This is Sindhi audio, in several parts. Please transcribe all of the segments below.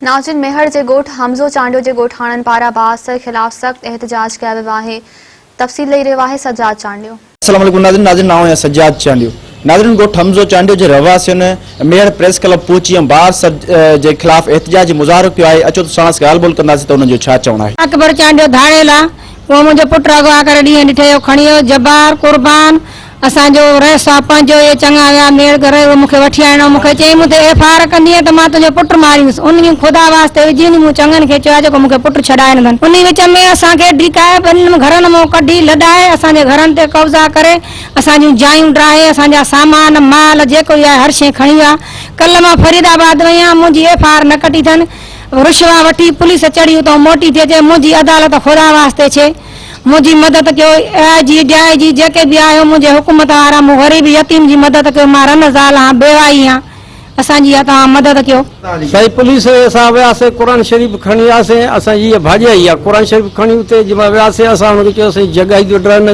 ناظرين ميهڙ جي ڳوٺ حمزو چانڊيو جي ڳوٺاڻن پاران بااثر خلاف سخت احتجاج ڪيو ويو آهي تفصيل ڏئي رهيو آهي سجاد چانڊيو. السلام عليڪم ناظرين ناظرين آئون آهيان سجاد چانڊيو ناظرين ڳوٺ حمزو چانڊيو جي رهواسين ميهڙ پريس ڪلب پهچي ۽ بااثر جي خلاف احتجاجي مظاهرو ڪيو آهي اچو ته ساڻس ڳالهه ٻولهه ڪنداسين ته انهن جو ڇا چوڻ آهي. اڪبر چانڊيو ڌاڙيل آ اهو منهنجو پٽ اغوا ڪري ڏينهن ڏٺي جو کڻي ويو جبار قربان اسان جو رئيس صاحب پنهنجو اهي چڱا ويا ميڙ ڪري اهو مون کي وٺي آڻڻو مون کي چيائين مون تي ايف I R ڪندينء ته مان تنهنجو پٽ ماريندس انهي خدا واسطي وجهي وڃي مون چڱن کي چيو آهي جيڪو مون کي پٽ ڇڏائي نه اٿن انهي وچ ۾ اسان کي ڊيڪائي ٻن گهرن مون ڪڍي لڏائي اسان جي گهرن تي قبضا ڪري اسان جون جايون ڊاهي اسان جا سامان مال جيڪو ئي آهي هر شيء کڻي ويا ڪلهه مان فريد آباد وئي آهيان منهنجي ايف I R نه ڪٽي اٿن رشوا وٺي پوليس چڙهي اتان موٽي ٿي اچي منهنجي عدالت خدا واسطي ڇي منهنجي مدد ڪيو اي آء جي ڊي I جي جيڪي به آهيو منهنجي حڪومت وارا مون غريب يتيم جي مدد ڪيو مان رن زال آهيان بيواهي آهيان اسان جي توهان مدد ڪيو. سائين پوليس اسان وياسين قرآن شريف کڻي وياسين اسان جي اها ڀاڄائي آ قرآن شريف کڻي اتي جي وياسين اسان هن کي چيو سائين جڳائي ٿو ڊرن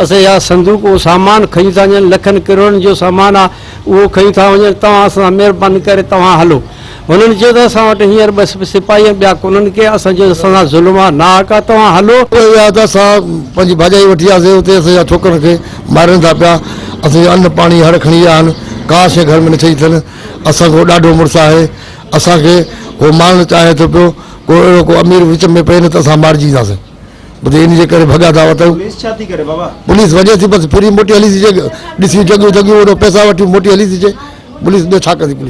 اسان جا صندوق اهو سامان کڻي ٿا وڃن لکن ڪروڙن جو سامان آ اهو کڻي ٿا وڃن توهان اسان سان مهرباني ڪري توهان هلو هنن چيو ته اسان وٽ هينئر ٻه سپاهي ۽ ٻيا ڪونهن ڪي، اسان چيو ته اسان سان ظلم آ، ناحق آ، توهان هلو. اهي ويا ته اسان پنهنجي ڀاڄائي وٺي آياسين، اتي اسان جا ڇوڪرن کي مارين ٿا پيا، اسان جو ان پاڻي هڙ کڻي ويا آهن، ڪا شيء گهر ۾ نه ڇڏي اٿن، اسان کان ڏاڍو مڙس آهي، اسان کي هو مارڻ چاهي ٿو پيو، ڪو اهڙو ڪو امير وچ ۾ پئي نه ته اسان مارجي وينداسين، ٻڌي ان جي ڪري ڀڳا ٿا وتون. پوليس ڇا ٿي ڪري بابا؟ پوليس وڃي ٿي بس ڦري موٽي هلي ٿي اچي، ڏسي جڳهيون جڳهيون اوڏو پئسا وٺي موٽي هلي ٿي اچي، پوليس ٻيو ڇا ڪندي پوليس.